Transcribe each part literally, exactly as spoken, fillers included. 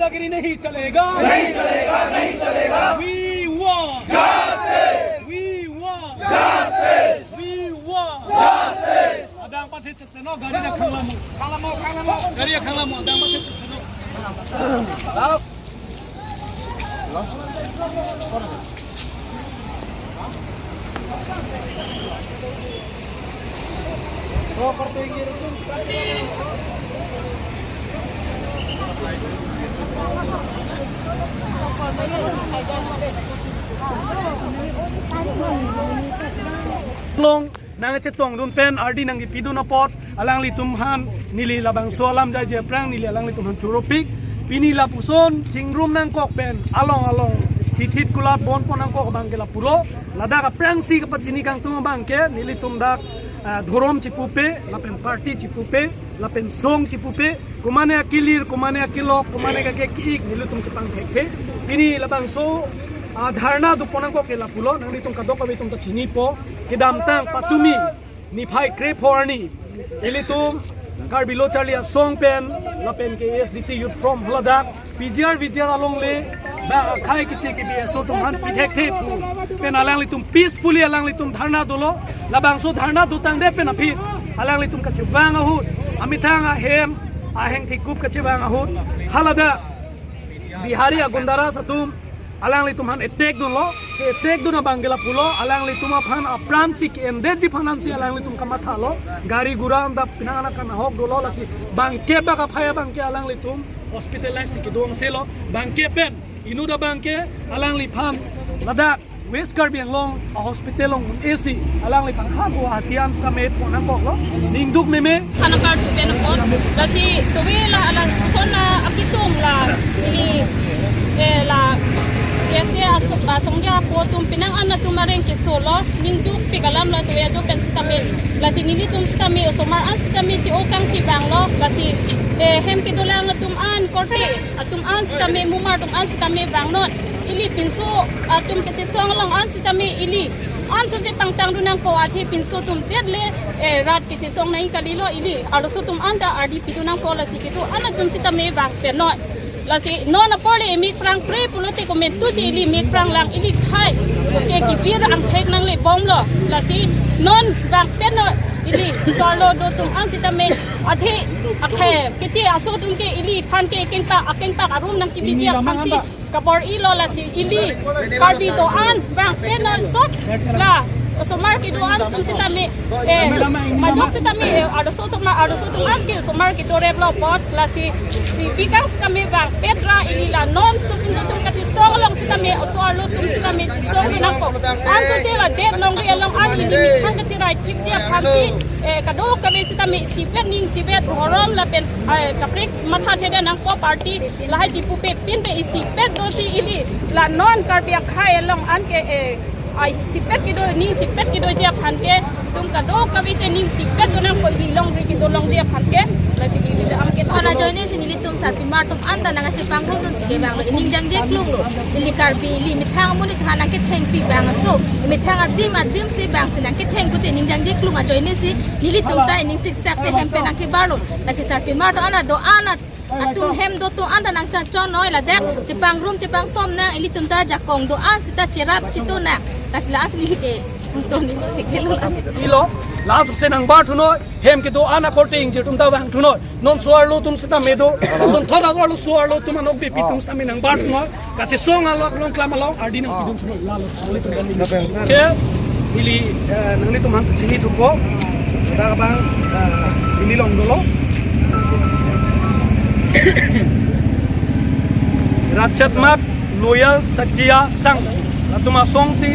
दादागिरी नहीं चलेगा, नहीं चलेगा, नहीं चलेगा। We want justice. We want justice. We want justice. Adang pathe checheno, gari akhang lamo. Khang lamo, khang lamo. Gari akhang lamo, adang pathe checheno. Long nangchetongdun pen ardi nangkepidun apot alanglitum aphan neli labangso alam jaije aphrang neli alanglitum aphan choropik. Pini lapuson chingrum nangkok pen along along thithit kulat bonpon nangkok abang ke lapulo. Ladak aphrangsi kapachini kangtung abang ke nelitum dak, ah, dhorom chipupe, lapen party chipupe, lapen song chipupe, komane akilir, komane akilok, komane kake ki-ik, nelitum chepangthekthe. Pini labangso, ah, dharna dopon nangkok ke lapulo, nanglitum kadokave atum ta chinipo, kedamtang patumi niphai krepho arni ilitum Karbi Lo Charli Asong pen lapen ke A S D C Youth Forum haladak P G R V G R alongle bang akhai keche kebi aso atum aphan pithekthe pu pen alanglitum peacefully alanglitum dharna dolo. Labangso dharna dotangte pen aphi alanglitum kachevang ahut, amethang ahem aheng thikup kachevang ahut haladak Bihari agundaras atum alanglitum aphan attack dunlo. Attack dun abang ke lapulo, alanglitum aphan apransi ke-endetji aphan ansi alanglitum kamathalo. Gari gura anta penang anak kanahok dolo, lasi bangkep bak aphai abang ke alanglitum hospitalize si kedo angselo. Bangkep pen inut abang ke alangliphan ladak West Karbi Anglong a-hospital along un-e si alangliphan ha Guwahati an sitame pon nangkoklo. Ningduk meme. Khana karthu pen apot. Lasi tuwe la ala son la akesung la ili, eh, la ese asong, asong dia po atum penang an atum areng kesolo. Ningdukpik alam la tuwe ajo pen sitame. Lasi nelitum sitame osomar an sitame chi-o kangsi vanglo. Lasi, eh, hem kedolang atum an korte atum an sitame, mumar atum an sitame vangnon. Ili pinso atum kachesong along an sitame ili ansose pangtangdun nangpo, athe pinso atum det le, eh, rat kachesong nai kalilo, ili arloso atum anta ardi pidun nangpo, lasi kedo an atum sitame vangpetnon. Lasi non apor le emik prang pre pulote komantusi ili mik prang lang, ili khei ke kibir angthek nanglebomlo. Lasi non vangpetnon, ili sorlo do atum an sitame, athe akhei keche aso atum ke iliphan ke kengpak akengpak arum nangkebiji aphansi kabor-ilo, lasi ili Karbi do-an vangpetnon sok la osomar kedo-an atum sitame, eh, majok sitame, eh, arloso osomar, arloso atum an ke osomar kedoreplo apot, lasi si bikang sitame vangpetra, ili la non sopinso atum kachesong along sitame oso arlo atum sitame chesong nangpo. Ansose la det longri along an ili methang kacherai kipji aphansi, eh, kadokave sitame isipet ning isipet dhorom lapen, eh, kaprek mathathedun nangpo, party lahai chipupe pinpe isipet dosi ili la non Karbi akhei along an ke, eh, ai isipet kedo, ning isipet kedoji aphan ke, itum kadokave te ning isipet dun nangpo, ili longri kedo longri aphan ke. Lasi ili am ke. Ora ajoine si nelitum sarpimar atum anta nangkachepangrumdunsi kevanglo, ining jangjeklunglo. Ili Karbi, ili methang amonit aphan nangkethengpi abang aso, methang adim adim si bangsi nangketheng pute ining jangjeklung ajoine si nelitum ta ining siksak si hem pen nangkebarlo. Lasi sarpimar atum anta do-an atum hem do atum anta nangkachonnoi, ladak chepangrum chepangsom nang, ilitum ta jakong do-an sita cherap chitu nang. Lasi la-an si neli ke, toni ke lo. Ilo, la-an sose nangbarthunoi, hem kedo-an akorte ingjir atum ta vangthunoi. Non so arlo atum sitame do, son thot arlo so arlo atum anokbepi atum sitame nangbarthunoi. Kachesong along klam along ardi nangpidun thunoi, lalo nanglitum kan ini. Ke ili, eh, nanglitum aphan chinithupo. Dak abang, eh, ili long dolo. Ratchetmak Loyal Sakya Sangh, latum asongsi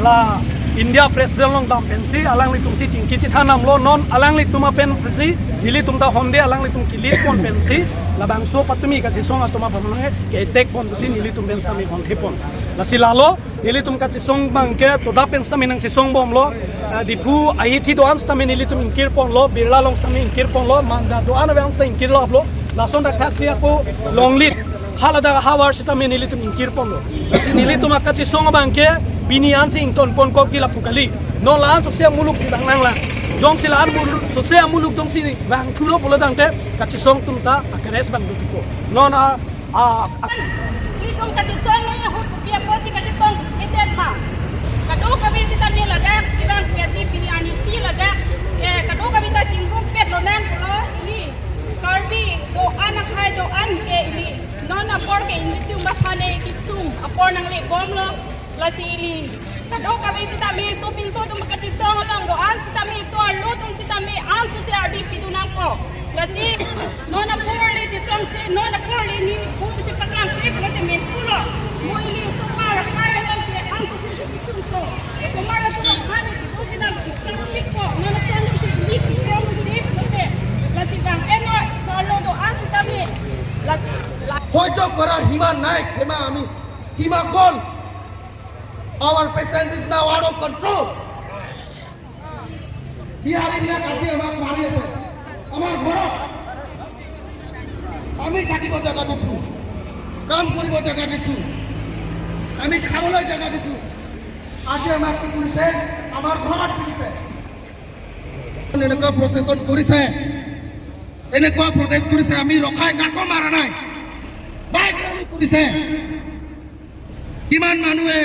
la India President along dam pensi alanglitumsi chingki chethan damlo, non alanglitum apen pensi nelitum ta honde alanglitum kelitpon pensi labangso patumi kachesong atum aphan ke-attack pon pusi nelitum pen sitame honthepon. Lasi lalo, nelitum kachesong abang ke toda pen sitame nangchesongbomlo. Ah, Diphu ahithi do-an sitame nelitum ingkirponlo, Birla along sitame ingkirponlo, Manja do-an abang sita ingkirlaplo. Lason dak thaksi ako Longlit haladak ahavar sitame nelitum ingkirponlo. Lasi nelitum akachesong abang ke pini ansi ingtonponkokji lapu kali. Non la-an sose amuluk si vang nanglang. Jongsi la-an muluk, sose amuluk jongsi vangthulo pulo tangte kachesong atum ta akares vang dothupo. Non a Ah, ah. Ilitum kachisong ahut kopi apotsi kachipon kedet ma. Kadokave sitame ladak, kevang kati pini arnisi ladak. Eh, kadokave ta chingrumpet lonang pulo ili. Karbi do-an akhei do-an ke ili. Non apor ke ilitum aphan kesung apor nanglebomlo. Lasi ili kadokave sitame sopinso atum kachisong along do-an sitame so arlo atum sitame an susi ardi pidun nangpo. Lasi non apor le chisongse, non apor le neli phu chepaklang ke pula te men pulo. Mo ili osomar akhei along ke an susi chisongso. Osomar atum aphan ke buki nang suksa pikpo. Non apor le si ili chisong di pula te. Lasi bang enoi so arlo do-an sitame. Lasi la- Hojo kora hima nai khema ami. Hima kol. Our patience is now out of control. বিহাৰীবিলাক আজি আমাক মাৰি আছে। আমাৰ ঘৰত আমি থাকিব জেগা দিছো, কাম কৰিব জেগা দিছো, আমি খাবলৈ জেগা দিছো। আজি আমাক কি কৰিছে? আমাৰ ঘৰত পিটিছে। এনেকুৱা প্ৰচেছন কৰিছে, এনেকুৱা প্ৰটেষ্ট কৰিছে, আমি ৰখাই কাকো মাৰা নাই, বাইক ৰেলী কৰিছে। কিমান মানুহে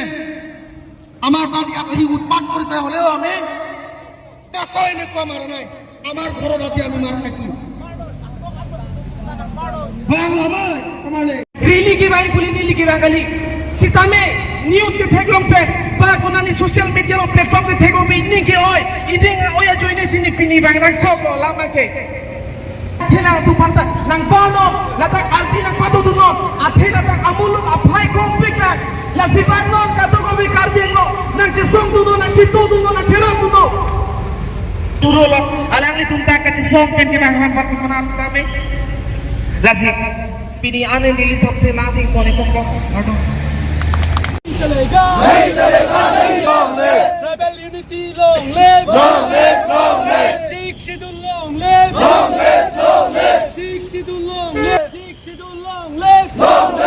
আমাৰ তাত ইয়াত আহি উৎপাত কৰিছে, হ'লেও আমি কাকো এনেকুৱা মাৰা নাই। আমাৰ ঘৰত আজি আমি মাৰ খাইছিলো। Bang lamai, kamale. Rally kevang pule neli kevang kali. Sitame news ketheklongpet, ba konani social media along platform ketheklongpet, ning ke-oi, iding oi ajoine si ne pini bang nangkok lo lama ke. Athe nangtum aphan ta nangpanon, ladak ardi nangpadodunnon, athe ladak amuluk aphai kompik lang, lasi bang non kadokave Karbi Anglong, nangchesongdunnon, nangchitodunnon, nangcherapdunnon. Turo lo, alanglitum ta kachisong pen kevang aphan pat pamana tame. Lasi, pini an neli thapte la ding pon ikok lo, kardom. Chalega. Nahi chalega, nahi kaam hai. Tribal unity long live. Long live, long live. Sixth Schedule long live. Long live, long live. Sixth Schedule long live. Sixth Schedule long live. Long